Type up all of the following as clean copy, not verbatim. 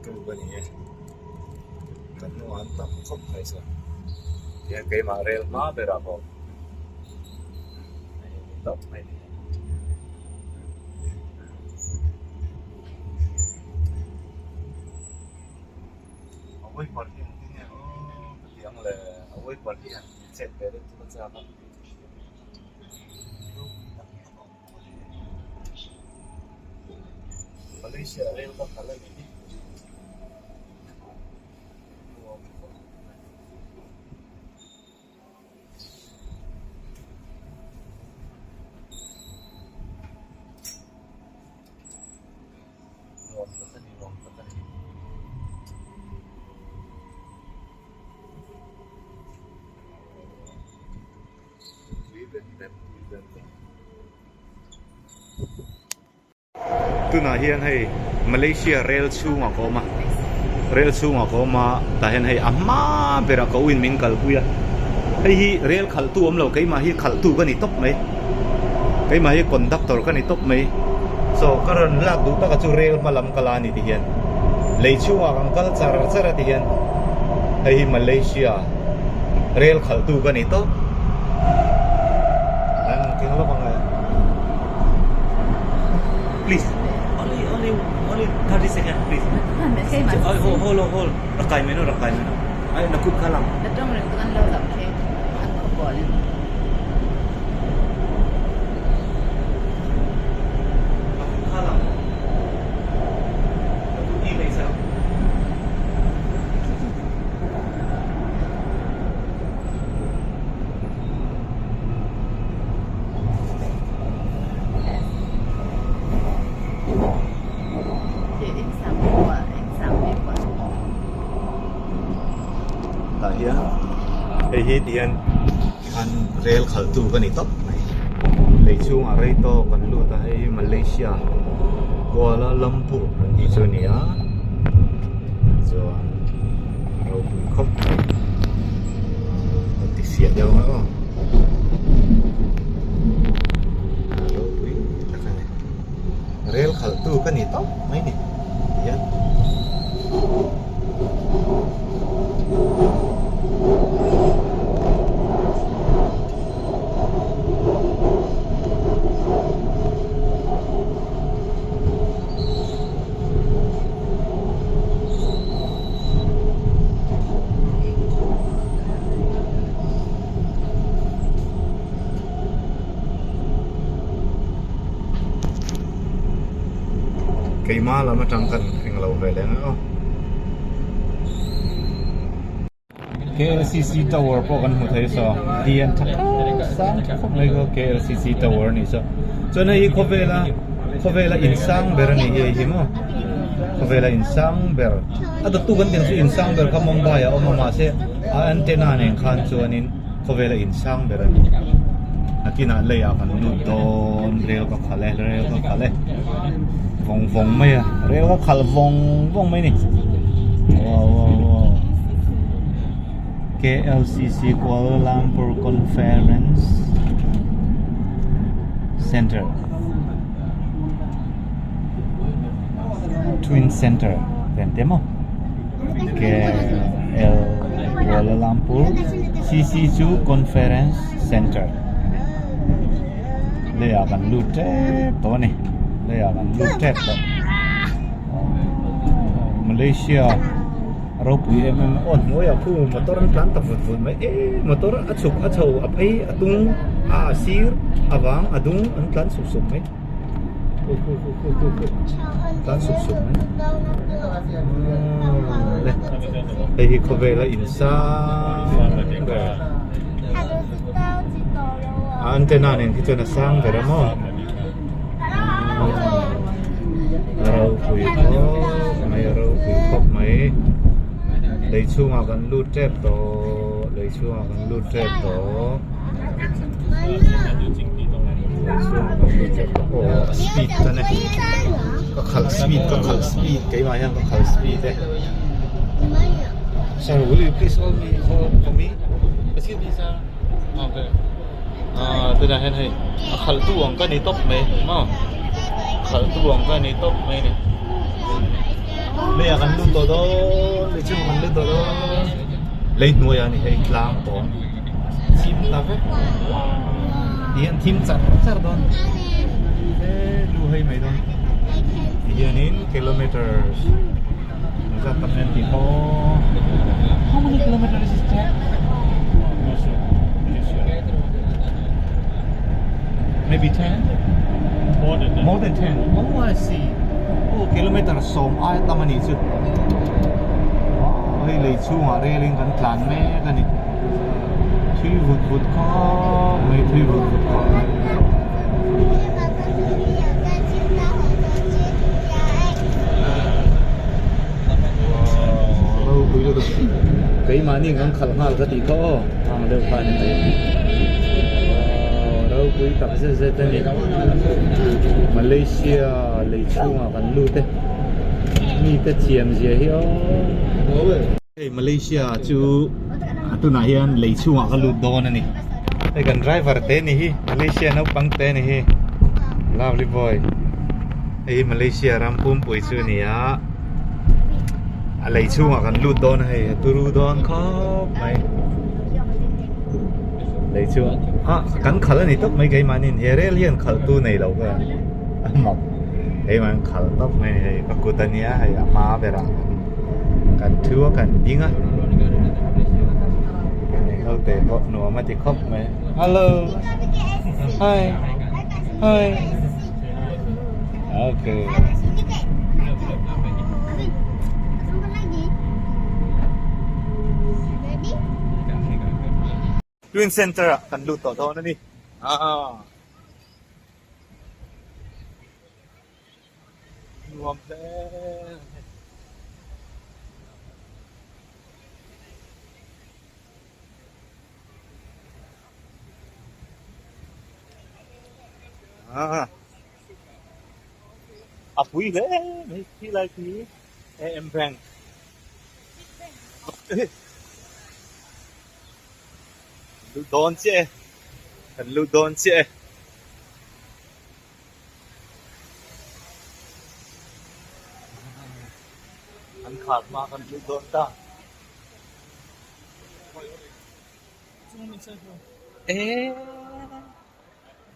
tu ka ni e kan hnungah an tam khawp mai saw tihian keimah rel hma berah pawh a in tawp mai ni. A wiper hi engtin nge aw ka ti ang le a wiper hi han ti chet ve deuh chu ka chak a. Malaysia rel ka kal a ni hi. Nuam tak a ni nuam tak a ni. Tunah hian hei Malaysia rel chhungah ka awm a rel chhungah ka awm a tah hian hei a hma berah ka uin min kalpui a hei hi rel khalhtu awm lo keimah hi khalhtu ka ni tawp mai keimah hi conductor ka ni tawp mai saw ka rawn lak duh taka chu rel hma lam ka la a ni ti hian lei chhungah kan kal char char a ti hian hei hi Malaysia. Rel khalhtu ka ni tawp. An keng lawk ang e. Please only only only 30 second please. Oi hold hold hold rakai meno rakai meno. Ai nakut kalam. Atong ring tu kan lo lam khi an khawbol in. Nakut kalam. Nakut i mei sa. Tah hian hei hi ti hian an rel khalh tu ka ni tawp mai lei chhungah rei tawk an lut a hei hi Malaysia Kuala Lumpur an tih chu a ni a chuan. Ropui khawp mai ka ti fiah deuh ang aw ropui tak a ni rel khalh tu ka ni tawp mai ni tihian. Keimah lam atang khan englo ve leh ang aw. KLCC Tower pawh kan hmu thei saw lian tha khawp sang tha khawp mai kha KLCC Tower a nih saw chuan hei hi khawvela khawvela in sang ber a nih hi hei hi maw khawvela in sang ber a dawttu kan tih ang chu in sang ber kha Mumbai ah a awm a mahse a antenna nen khan chuanin khawvela in sang ber a ni nakinah leiah kan lut dawn rel ka khalh e rel ka khalh e vawng vawng mai a rel ka khalh vawng vawng mai a ni wow wow wow KLCC Kuala Lumpur Conference Center Twin Center te an ti maw KL Kuala Lumpur CC chu Conference Center leiah kan lut tep tawh a ni leiah kan lut tep tawh Malaysia ropui em em aw hnuaiah khu motor an tlan ta vut vut mai e motor a chhuk a chho a phei a tung a a sir a vang a dung an tlan sup sup mai khu khu khu khu khu khu tlan sup sup mai le hei hi khawvela in sang ber a antenna nen khi chuan a sang ber a maw a ropui khawp mai a ropui khawp mai lei chhungah kan lut tep tawh lei chhungah kan lut tep tawh lei chhungah kan lut tep tawh aw a speed chuan e ka khalh speed ka khalh speed keimah hian ka khalh speed e sir will you please hold me hold for me excuse me sir okay ah tunah hian hei a khalh tu ang ka ni tawp mai maw khalh tu ang ka ni tawp mai ni. Lei ah kan lut tawh dawn lei chhungah kan lut tawh dawn lei hnuai ah a ni hei tlang tawng thim ta vek ti hian thim char char dawn he lu hei mai dawn ti hianin kilometers engzat tam hian tih pawh how many kilometers is that maybe 10 More than that. More than 10. Oh, I see. Oh, kilometer sawm ai tam a nih chu. Wow, hei lei chhungah relin kan tlan mek a ni. Thui vut vut khawp mai, thui vut vut khawp mai. Wow, ropui lutuk. Keimahni kan khalh nghal ka tih kha aw. Ang deuh kha a ni mai. Wow, ropui tak zet zet a ni. Malaysia lei chhungah kan lut e. Mite thiam zia hi aw. Hei Malaysia chu a tunah hian lei chhungah ka lut dawn a ni. Hei kan driver te ni hi Malaysia naupang te ni hi. Lovely boy. Hei hi Malaysia ram pumpui chu a ni a. A lei chhungah kan lut dawn a hei a turu dawn khawp mai lei chu ah kan khalh a ni tawp mai keimahniin he rel hian khalh tu nei lo ka a mak keimah khalh tawp mai a ni hei ka kut a nia hei a hma berah kan thu a kan ding a hei ho te pawh nuam a ti khawp mai hello hi hi. Okay. Twin Center ah kan lut tawh dawn a ni. Ah. Nuam hle. Ah. A pui hle mai khi lai khi AM Bank lut dawn chiah e kan lut dawn chiah e an khar hma kan lut dawn ta.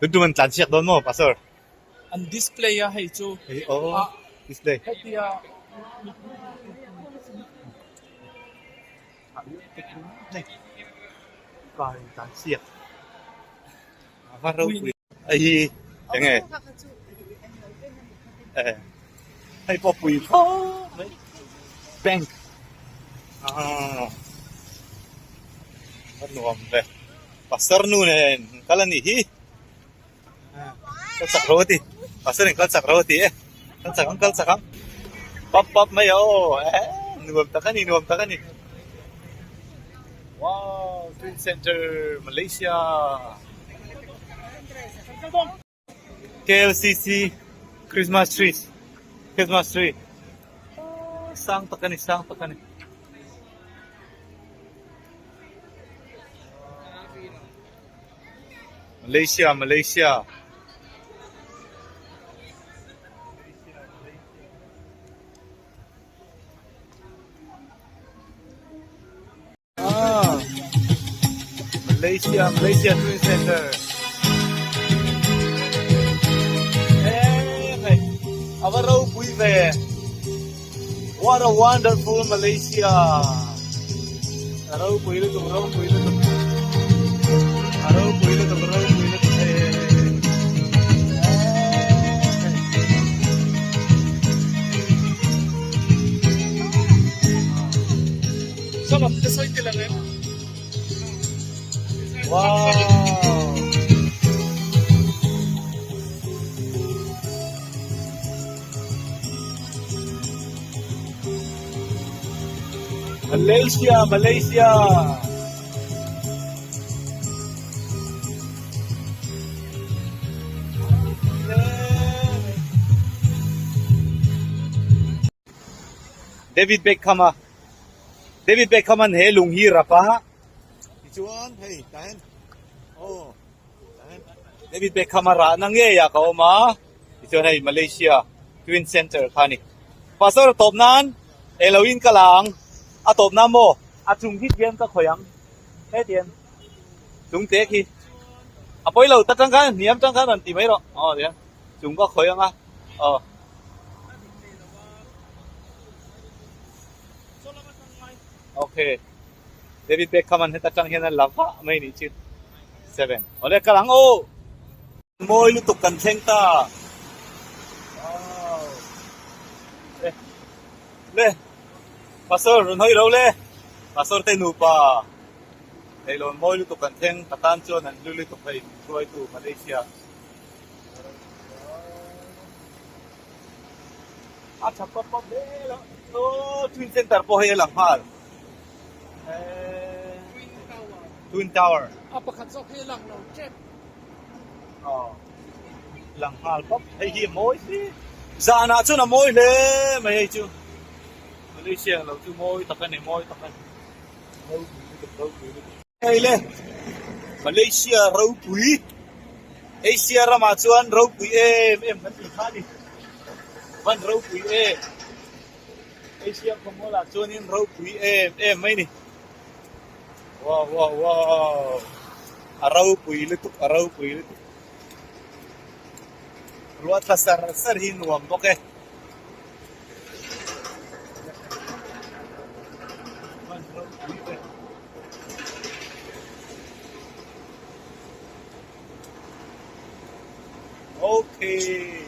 Tun tum an tlan chhiak dawn maw pastor? An display a hei chu. Hei aw display. Hetia Car in tlan chhiak. A va ropui. Hei hi enge? Hei pawh pui khawp mai. Bank. Ah. A nuam ve. Pastor nu nen kal a nih hi. Kal chak ro a ti. Pastor in kal chak ro a ti e. Kal chak ang kal chak ang. Pap pap mai a aw. Eh nuam tak a ni nuam tak a ni. Wow Twin Center Malaysia. KLCC Christmas trees Christmas tree sang tak a ni sang tak a ni. Malaysia Malaysia Ah Malaysia Malaysia Twin Center Eh hei a va ropui ve What a wonderful Malaysia A ropui lutuk ropui lutuk A ropui lutuk ropui lutuk hei hei hei Eh hei Wow! Malaysia, Malaysia. David Beckham a David Beckham an he lung hi rap a tichuan hei tah hian aw tah hian David Beckham a rahna ngei ah ka awm a tichuan hei Malaysia Twin Center kha a ni. Pastor tawp nan eng lo in ka la ang a tawp nan maw a chung hi tian ka khawih ang hetiang chung te khi a pawi lo ta tang khan hniam tang khan rawn ti mai rawh aw tiang chung ka khawih ang a aw. Okay David Beckham an heta tang hian a la vah mai nih chu 7 awle kal ang aw. Mawi lutuk kan thleng ta. Wow. Le. Le. Pastor rawn hawi ro le. Pastor te nupa. Leilawn mawi lutuk kan thleng ka tan chuan an hlu lutuk hei hruaitu Malaysia. A tha pawp pawp hle lo. Aw Twin Center pawh hei a lang nghal. Twin Tower. Twin Tower. A pakhat zawk hi a lang lo tep. Aw lang nghal pawp hei hi a mawi hle. Zanah chuan a mawi hle mai hei chu. Malaysia lo chu mawi tak a ni mawi tak a ni. Ropui lutuk ropui lutuk. Hei le Malaysia ropui Asia ramah chuan ropui em em kan tih kha a ni. Van ropui em Asia khawmualah chuanin ropui em em mai a ni. Wow wow wow a ropui lutuk a ropui lutuk ruah tla sar sar hi nuam bawk e. Okay.